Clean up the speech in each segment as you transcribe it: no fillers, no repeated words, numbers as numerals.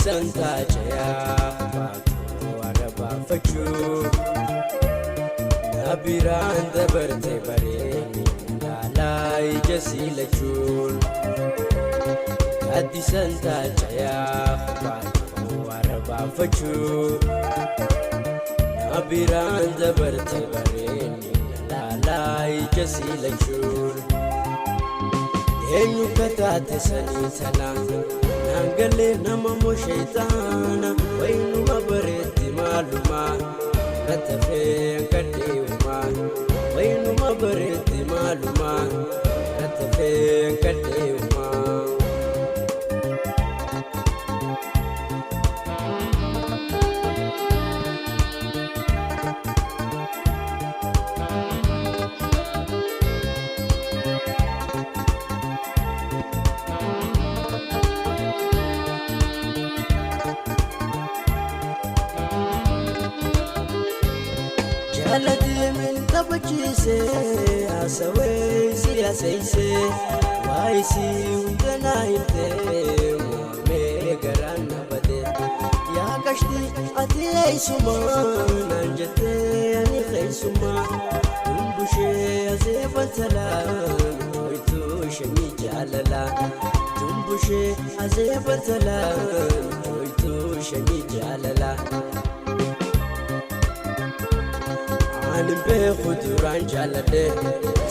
Gaaddisan taacayaa baatoo warra baafachuu. Na biraan dabarte bareedni laalaa ija siilachuun. Gaaddisan taacayaa baatoo warra baafachuu. Na biraan dabarte bareedni laalaa ija siilachuun. Eenyu kataate sanii tana naan galee nama moo shayitaana waynuma bareetti maaluma rattafee kadheewuma waynuma bareetti maaluma rattafee kadheewuma. Jaalatee min taphachiise haasawee siyaasayse waayisii hunda naa himte mo'amee garaan na bade. Yaa qashti ati eessuma naan jettee ani keessuma dumbushee asee baltalaa hoytuu shanyii jaalala dumbushee asee baltalaa hoytuu shanyii jaalala. Ani beeku duraan jaaladhe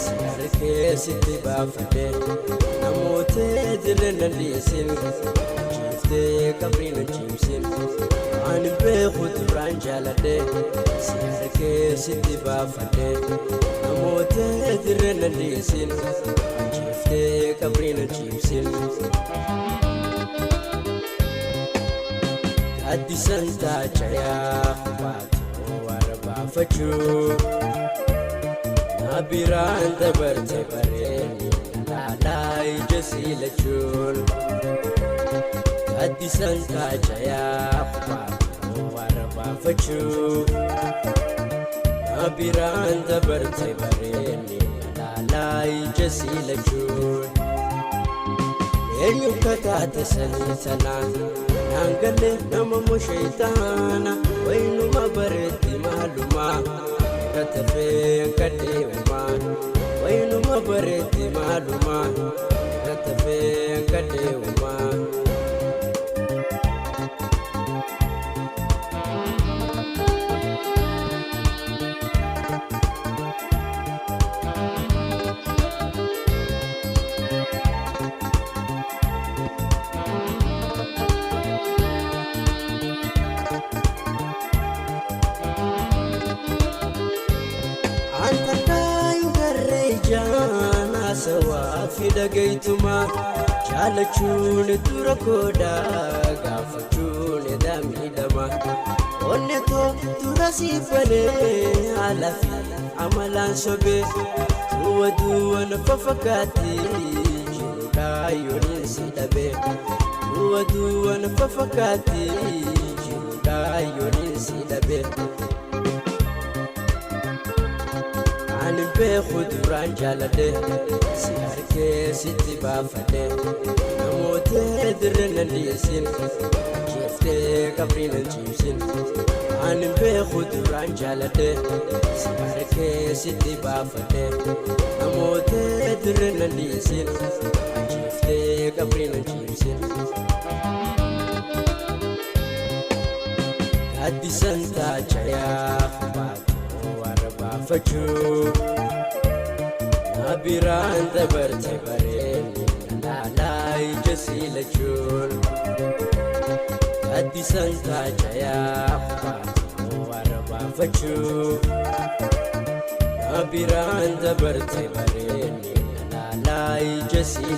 si harkee sitti baafadhe namoota dirre na dhiyeessin ciiftee qabrii na ciimsin. Ani beeku duraan jaaladhe si harkee sitti baafadhe namoota dirre na dhiyeessin ciiftee qabrii na ciimsin. Gaaddisan taacayaa baatoo warra baafachuu. Na biraan dabarte bareedni laalaa ija siilachuun. Gaaddisan taacayaa baatoo warra baafachuu. Na biraan dabarte bareedni laalaa ija siilachuun. Eenyu kataate sanii tana naan galee nama moo shayitaana waynuma bareetti maaluma rattafee kadheewuma waynuma bareetti maaluma rattafee kadheewuma. Antakaayu garree ijaan haasawaa fi dhagaytuma jaalachuun dura koodaa gaafachuun edaa miidhama. Onnee too dura siiffanee haala fi amalaan sobee duwwa duwwa na fafakkaatti jiruudhaa yooniin si dhabe. Duwwa duwwa na fafakkaatti jiruudhaa yooniin si dhabe. Ani beeku duraan jaaladhe si harkee sitti baafadhe namoota dirre na dhiyeessin jeeftee qabrii na ciibsin. Ani beeku duraan jaaladhe si harkee sitti baafadhe namoota dirre na dhiyeessin jeeftee qabrii na ciibsin. Gaaddisan taacayaa baatoo warra baafachuu. Na biraan dabarte bareedni laalaa ija siilachuun. Gaaddisan taacayaa baatoo warra baafachuu. Na biraan dabarte bareedni laalaa ija siilachuun.